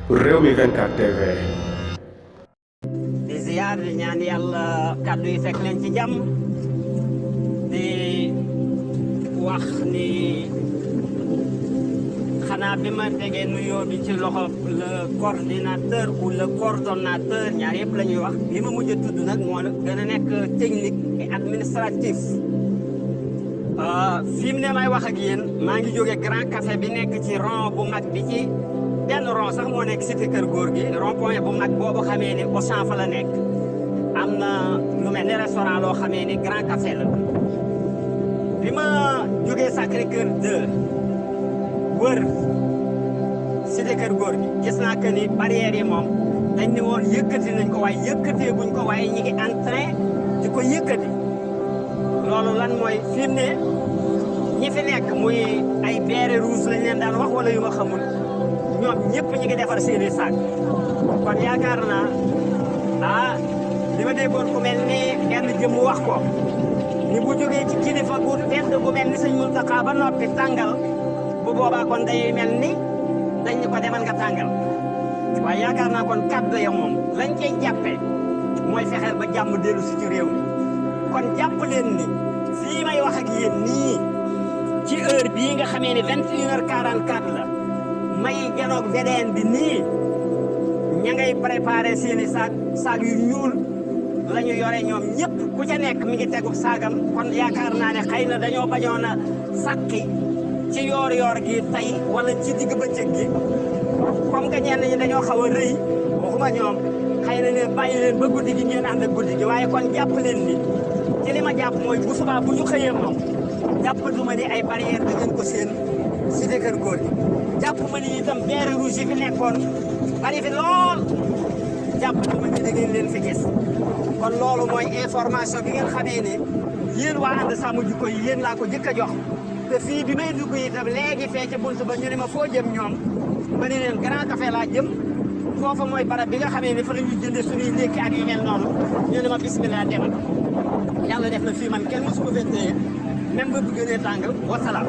Rewmi 24 TV. di ziar di ñaan yàlla kàddu yi fekk leen ci jàmm di wax ni xanaa bi ma tegee nuyoo bi ci loxo le coordinateur ou le coordonnateur ñaar yëpp la ñuy wax bi ma mujj a tudd nag moo gën a nekk technique et administratif fi mu ne may wax ak yéen maa ngi jóge Grand Café bi nekk ci rond bu mag bi ci benn rond sax moo nekk cité Kër Góor gi rond point bu mag boobu xamee ni Auchan fa la nekk am na lu mel ni restaurant loo xamee ni Grand Café la bi ma jógee Sacré Cœur 2 wër cité Kër Góor gi gis naa que ni barrières yi moom dañ ne woon yëkkati nañ ko waaye yëkkatee buñ ko waaye ñi ngi en train di ko yëkkati loolu lan mooy fi mu ne ñi fi nekk muy ay béret rouge lañ leen daan wax wala yu ma xamul ñoom ñëpp ñi ngi defar seeni sac kon yaakaar naa li ma déggoon ku mel ni benn jëm wax ko ni bu jógee ci kilifa gu tedd bu mel ni sëñ Muntaxa ba noppi tàngal bu boobaa kon day mel ni dañ ñu ko demal nga tàngal waaye yaakaar naa kon kàddu ya moom lañ cay jàppee mooy fexeel ba jàmm dellu si ci réew mi kon jàpp leen ni fii may wax ak yéen nii ci heure bii nga xamee ni 21h44 la may janoog VDN bi nii ña ngay préparé seeni saag yu ñuul la ñu yore ñoom ñëpp ku ca nekk mi ngi tegu saagam kon yaakaar naa ne xëy na dañoo bañoon a sàkki ci yoor gi tey wala ci digg bëccëg gi comme que ñenn ñi dañoo xaw a rëy waxuma ñoom xëy na ne bàyyi leen ba guddi gi ngeen ànd ak guddi gi waaye kon jàpp leen ni ci li ma jàpp mooy bu subaa bu ñu xëyee moom jàpp du ma ni ay barrière da ngeen ko seen cité Kër Góor gi jàpp ma ni itam béret rouge yi fi nekkoon bari fi lool jàpp du ma ni da ngeen leen fi gis kon loolu mooy information bi ngeen xamee ne yéen waa ànd sàmm jikko yi yéen laa ko jëkk a jox te fii bi may dugg itam léegi fee ca bunt ba ñu ne ma foo jëm ñoom ma ne leen Grand Café laa jëm foofa mooy barab bi nga xamee ne fa la ñuy jënde suñuy ndékki ak yu mel noonu ñu ne ma bismillah demal yàlla def na fii man kenn mosu ko fee téye même ba bu gënee tàng wasalaam